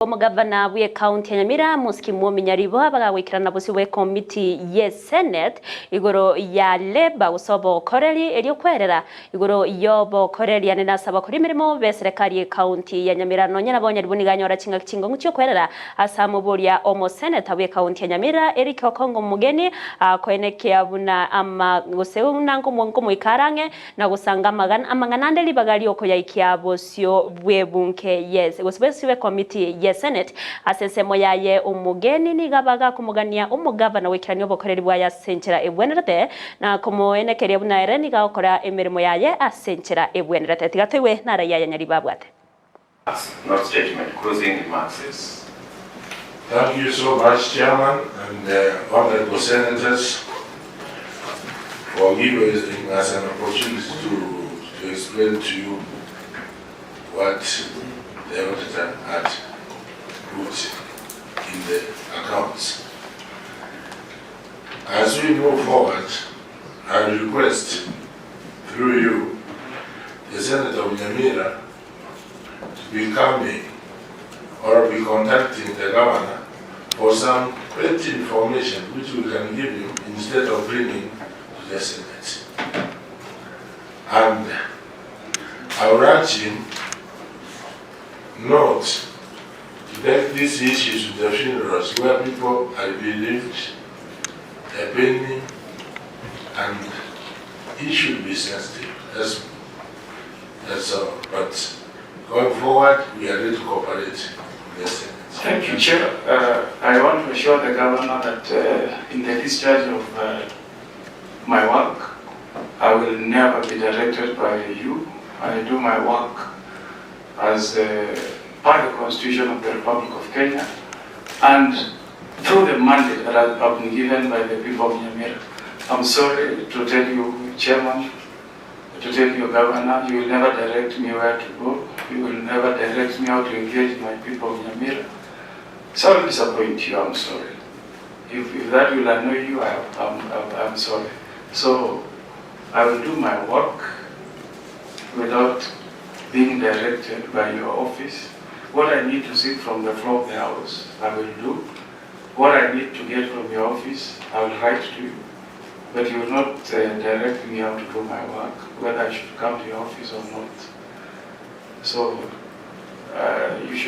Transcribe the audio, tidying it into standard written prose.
Omogavana bw'Ekaunti ya Nyamira, Mosiki Mwomi Nyaribo abagagoikerana bosio bw'ekomiti ye Senate igoro ya Labour gose obokoreri erio kwerera igoro y'obokoreri ande nase abakori emeremo b'eserekari y'Ekaunti ya Nyamira. Nonya nabo Nyaribo nigo anyora chingaki chingong'u chi'okwerera ase amoboria omoseneta bw'Ekaunti ya Nyamira Eric Okongo Omogeni akoenekia buna ama gose buna nkomoika arang'e na gosanga amang'ana ande ribaga ri'okoyaikia bosio bw'ebunke ye gose bosio bw'ekomiti ye Senate. Ase ensemo yaye omogeni nigo abaga akomogania omogavana goikerania obokoreri bwaye ase enchera ebwenerete, na komoenekeria buna ere nigo agokora emeremo yaye ase enchera ebwenerete. Tiga toigwe naraia aya Nyaribo abwate. Not statement, closing remarks. Thank you so much, Chairman and honorable senators, for giving us an opportunity to explain to you what the auditor had put in the accounts. As we move forward, I request through you, the Senator of Nyamira, to be coming or be contacting the governor for some petty information which we can give him instead of bringing to the Senate. And I would urge him not to take these issues to the funerals where people are bereaved, a penny, and he should be sensitive. That's all. But going forward, we are ready to cooperate with the Senate. Thank you, Chair. I want to assure the Governor that in the discharge of my work, I will never be directed by you. I do my work as per the Constitution of the Republic of Kenya and through the mandate that I have been given by the people of Nyamira. I'm sorry to tell you, Chairman, to tell you, Governor, you will never direct me where to go. You will never direct me how to engage my people of Nyamira. Sorry to disappoint you, I'm sorry. If that will annoy you, I'm sorry. So I will do my work without being directed by your office. What I need to seek from the floor of the house, I will do. What I need to get from your office, I will write to you. But you will not direct me how to do my work, whether I should come to your office or not. So you should